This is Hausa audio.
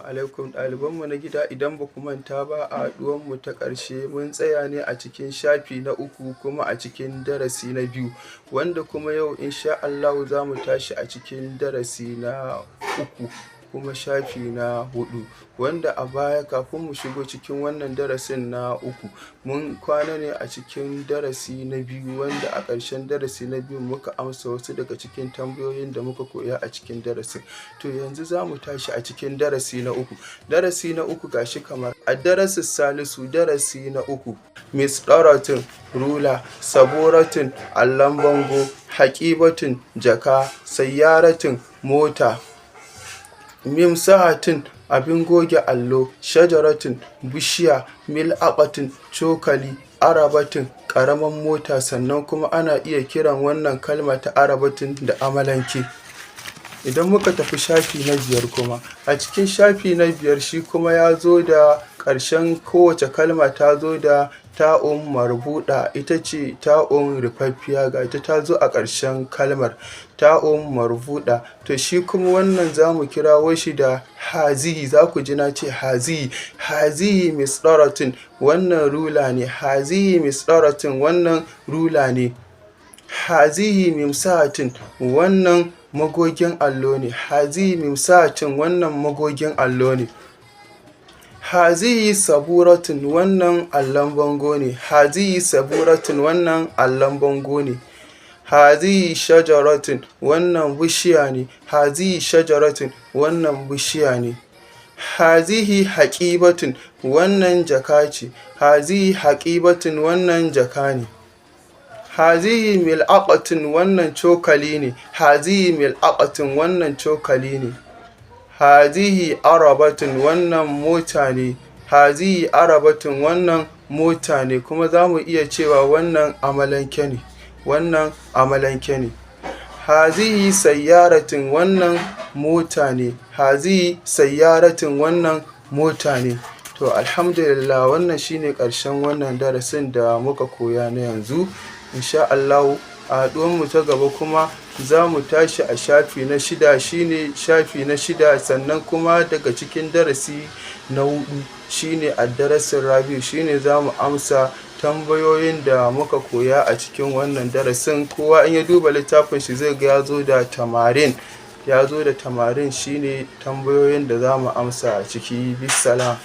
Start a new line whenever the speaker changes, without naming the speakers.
Alaikum ɗalibanmu na gida. Idan ba ku manta ba, a haɗuwanmu ta ƙarshe mun tsaya ne a cikin shafi na 3, kuma a cikin darasi na 2, wanda kuma yau insha Allahu za mu tashi a cikin darasi na 3, kuma shafi na 4, wanda a baya, kafin mu shigo cikin wannan darasin na 3, mun kwana ne a cikin darasi na 2, wanda a ƙarshen darasi na 2 muka amsa wasu daga cikin tambayoyin da muka koya a cikin darasin. To, yanzu za mu tashi a cikin darasi na 3. Darasi na 3 ga shi kamar الدرس الثالث, darasi na 3: مسطرة, rula, سبورة, allon bango, حقيبة, jaka, سيارة, mota, ممسحة, abin goge allo, شجرة, bishiya, ملعقة, cokali, عربة, ƙaramin mota. Sannan kuma ana iya kiran wannan kalma ta عربة da amalanke. Idan muka tafi shafi na 5 kuma, a cikin shafi na 5 shi kuma ya zo da ƙarshen kowace kalma ta zo da تاء مربوطة, ita ce ta'un rufaffiya. Ga ta ta zo a ƙarshen kalmar, تاء مربوطة. To, shi kuma wannan za mu kirawo shi da هذه. Za ku ji na ce هذه. هذه مسطرة, wannan rula ne. هذه مسطرة, wannan rula ne. هذه ممسحة, wannan magogin allo ne. هذه ممسحة, wannan magogin allo ne. هذه سبورة, wannan allon bango ne. هذه سبورة, wannan allon bango ne. هذه شجرة, wannan bishiya ne. هذه شجرة, wannan bishiya ne. هذه حقيبة, wannan jaka ce. هذه حقيبة, wannan jaka ne. هذه ملعقة, wannan cokali ne. هذه ملعقة, wannan cokali ne. هذه عربة, wannan mota ne. هذه عربة, wannan mota ne. Kuma za mu iya cewa wannan amalanke ne. Wannan amalanke ne. هذه سيارة, wannan mota ne. هذه سيارة, wannan mota ne. To, alhamdulillah, wannan shine ƙarshen wannan darasin da muka koya na yanzu. Insha Allahu, a haɗuwanmu ta gaba kuma za mu tashi a shafi na 6, shine shafi na 6, sannan kuma daga cikin darasi na 4, shine الدرس الرابع, shine za mu amsa tambayoyin da muka koya a cikin wannan darasin. Kowa in ya duba littafin shi zai ga ya zo da تمارين, ya zo da تمارين, shine tambayoyin da za mu amsa a ciki. بالسلام.